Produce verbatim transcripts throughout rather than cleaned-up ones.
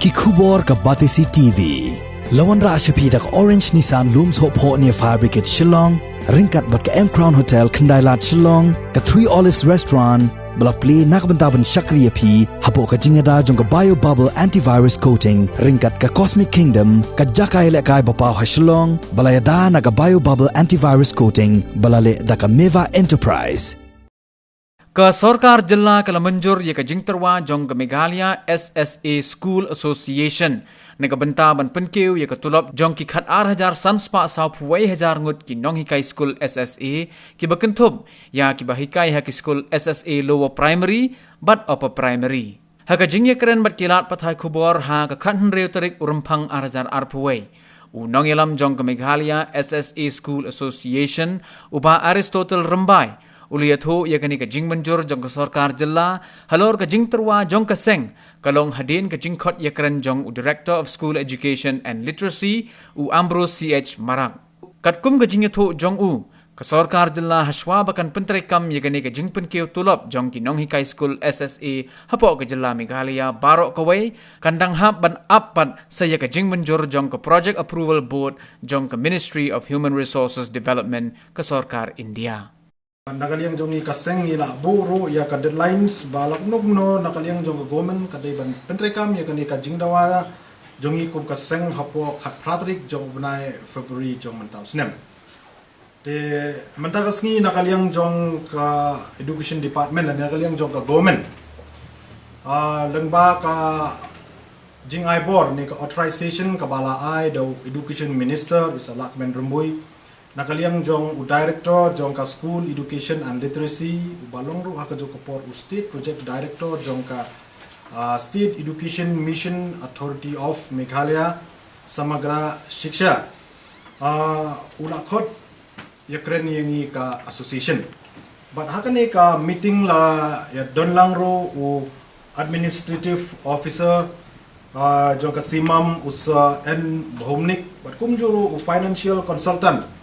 Ki khubor ka Batesi T V. La wanrah sha phi da ka Orange Nissan Lum Sohphoh near Fire Brigade Shillong, ryngkat bad ka M Crown Hotel Khyndailad Shillong, ka Three Olives Restaurant, ba la plie na ka bynta ban shakri ïa phi hapoh ka jingïada jong ka Bio Bubble Antivirus Coating, ryngkat ka Cosmic Kingdom, ka jaka ïalehkai ba paw ha Shillong, ba la ïada na ka Bio Bubble Antivirus Coating, ba la leh da ka Meva Enterprise. Ka sorkar jylla ka la mynjur ïa ka jingtyrwa jong ka Meghalaya S S A School Association na ka bynta ban pynkiew ïa ka tulop jong ki khat ar hajar san spah sawphew wei hajar ngut ki nonghikai skul S S A, kiba kynthup ïa kiba hikai ha ki skul S S A Lower Primary bad Upper Primary. Ha ka jingïakren bad ki lad pathai khubor ha ka khathynriew tarik u Rymphang ar hajar arphew wei, u nongïalam jong ka Meghalaya S S A School Association, u Bah Aristotle Rymbai, u la ïathuh ïa kane ka jingmynjur jong ka sorkar jylla halor ka jingtyrwa jong ka seng, ka long hadien ka jingkhot ïakren jong u Director of School Education and Literacy, u Ambrose C H Marak. Katkum ka jingïathuh jong u, ka sorkar jylla hashwa ba kan pyntreikam ïa kane ka jingpynkiew tulop jong ki nonghikai skul S S A hapoh ka jylla Meghalaya baroh kawei, kan dang hap ban ap pat sa ïa ka jingmynjur jong ka Project Approval Board jong ka Ministry of Human Resources Development ka sorkar India. Na ka liang jong ngi ka seng ngi la buh ruh ïa ka deadlines ba la kumno kumno na ka liang jong ka government ka dei ban pyntreikam ïa kane ka jingdawa jong ngi kum ka seng hapoh khatphra tarik jong u bnai February jong mynta u snem. Te mynta ka sngi na ka liang jong ka Education Department lane na ka liang jong ka government, ah, lyngba ka jingai bor ne ka authorization kaba la ai da u Education Minister, u Sir Lahkmen Rymbui, na ka liang jong u Director jong ka School Education and Literacy, uba long ruh ha kajuh ka por u State Project Director jong ka, ah, State Education Mission Authority of Meghalaya, Samagra Shiksha. Ah, u la khot ïakren ïa ngi ka association. Bad ha kane ka meeting la ïadon lang ruh u administrative officer, ah, jong ka CMUM, u Sir N Bhowmik, bad kumjuh ruh u financial consultant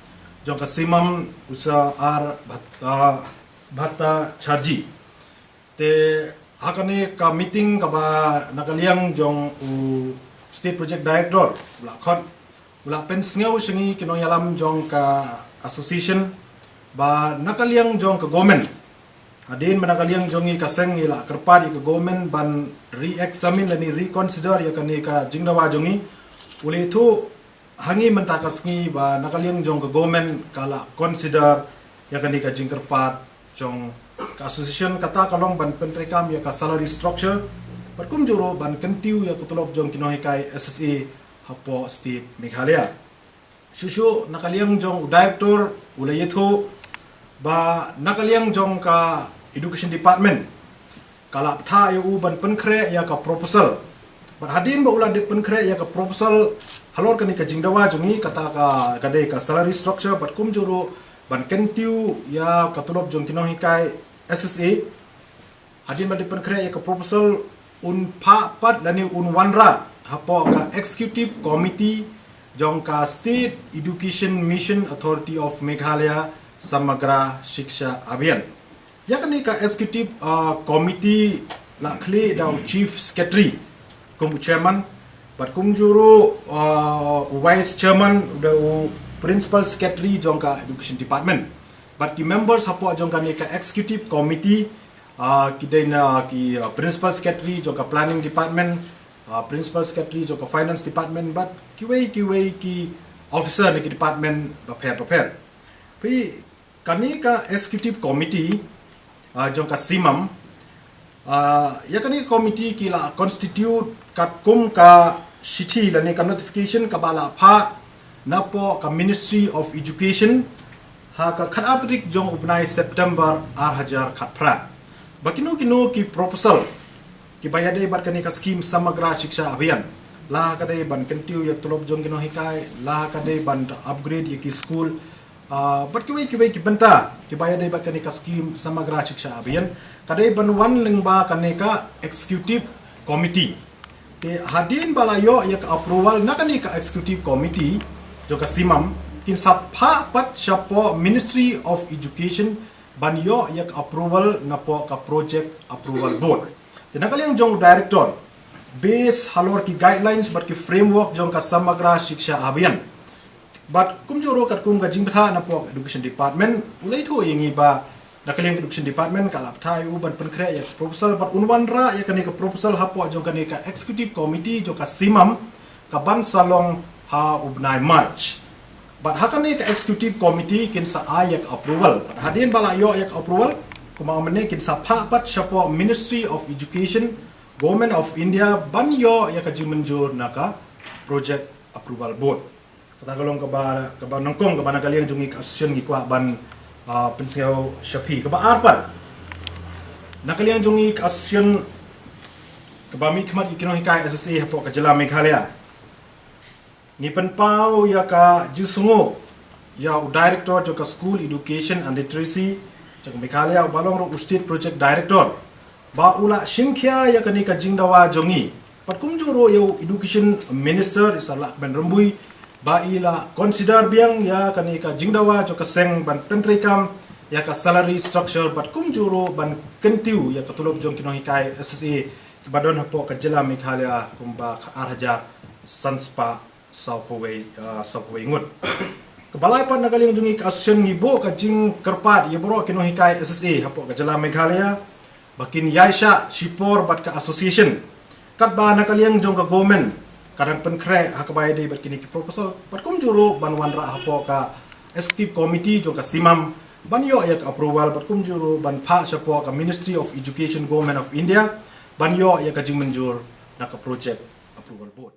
jong ka CMUM, u Sir R Bhat-, ah, Bhattacharjee. Te ha kane ka meeting kaba na ka liang jong u State Project Director u la khot, u la pynsngew sha ngi ki nongïalam jong ka association ba na ka liang jong ka government, hadien ba na ka liang jong ngi ka seng ngi la kyrpad ïa ka government ban re-examine lane reconsider ïa kane ka jingdawa jong ngi, u la ïathuh ha ngi mynta ka sngi ba na ka liang jong ka government ka la consider ïa kane ka jingkyrpad jong ka association, kata ka long ban pyntreikam ïa ka salary structure bad kumjuh ruh ban kyntiew ïa ka tulop jong ki nonghikai S S A hapoh State Meghalaya. Shuh shuh na ka liang jong u Director u la ïathuh ba na ka liang jong ka Education Department ka la bthah ïa u ban pynkhreh ïa ka proposal. Bad hadien ba u la dep pynkhreh ïa ka proposal halor kane ka jingdawa jong ngi, kata ka, ka dei ka salary structure bad kumjuh ruh ban kyntiew ïa ka tulop jong ki nonghikai S S A. Hadien ba la dep pynkhreh ïa ka proposal, un phah pat lane un wanrah hapoh ka Executive Committee jong ka State Education Mission Authority of Meghalaya, Samagra Shiksha Abhiyan. Ïa kane ka Executive, ah, Committee la khlieh da u Chief Secretary kum u Chairman, bad kumjuh ruh, ah, u Vice Chairman da u Principal Secretary jong ka Education Department. Bad ki members hapoh jong kane ka Executive Committee, ah, ki dei na ki, ah, Principal Secretary jong ka Planning Department, ah, Principal Secretary jong ka Finance Department, bad kiwei kiwei ki officer na ki department bapher bapher. Phi, kane ka Executive Committee, ah, jong ka CMUM, ah, ïa kane ka committee ki la constitute katkum ka shithi lane ka notification kaba la phah napoh ka Ministry of Education ha ka khatar tarik jong u bnai September ar hajar khatphra. Ba kino kino ki proposal kiba ïadei bad kane ka scheme Samagra Shiksha Abhiyan, la ka dei ban kyntiew ïa tulop jong ki nonghikai, la ka dei ban upgrade ïa ki school, ah, bad kiwei kiwei ki bynta kiba ïadei bad kane ka scheme Samagra Shiksha Abhiyan, ka dei ban wan lyngba kane ka Executive Committee. Te hadien ba la ïoh ïa ka approval na kane ka Executive Committee jong ka CMUM, kin sa phah pat shapoh Ministry of Education ban ïoh ïa ka approval napoh ka Project Approval Board. Te na ka liang jong u Director, base halor ki guidelines bad ki framework jong ka Samagra Shiksha Abhiyan. Bad kumjuh ruh katkum ka jingbthah napoh Education Department, u la ïathuh ïa ngi ba na ka liang ka Education Department ka la bthah ïa u ban pynkhreh ïa ka proposal bad un wanrah ïa kane ka proposal hapoh jong kane ka Executive Committee jong ka CMAM, ka ban sa long ha u bnai March. Bad ha kane ka Executive Committee kin sa ai ïa ka approval. Bad hadien ba la ïoh ïa ka approval, kumba mynne kin sa phah pat shapoh Ministry of Education, Government of India, ban ïoh ïa ka jingmynjur na ka Project Approval Board. Kata ka long kaba, kaba nyngkong kaba na ka liang jong ngi ka association ngi kwah ban, ah, pynsngew sha phi. Kaba ar pat, na ka liang jong ngi ka association kaba mihkhmat ïa ki nonghikai SSA hapoh ka jylla Meghalaya, ngi pynpaw ïa ka jingsngew ïa u Director jong ka School Education and Literacy jong ka Meghalaya, uba long ruh u State Project Director, ba u la shimkhia ïa kane ka jingdawa jong ngi. Bad kumjuh ruh ïa u Education Minister i Sir Lahkmen Rymbui, ba i la consider biang ïa kane ka jingdawa jong ka seng ban pyntreikam ïa ka salary structure bad kumjuh ruh ban kyntiew ïa ka tulop jong ki nonghikai SSA kiba don hapoh ka jylla Meghalaya kumba khatar hajar san spah sawphew wei, ah, sawphew wei ngut. Kaba lai pat, na ka liang jong ngi ka association ngi buh ka jingkyrpad ïa baroh ki nonghikai SSA hapoh ka jylla Meghalaya ba kin ïaishah shipor bad ka association. Katba na ka liang jong ka government ka dang pynkhreh ha kaba ïadei bad kine ki proposal, bad kumjuh ruh ban wanrah hapoh ka Executive Committee jong ka CMAM ban ïoh ïa ka approval, bad kumjuh ruh ban phah shapoh ka Ministry of Education, Government of India, ban ïoh ïa ka jingmynjur na ka Project Approval Board.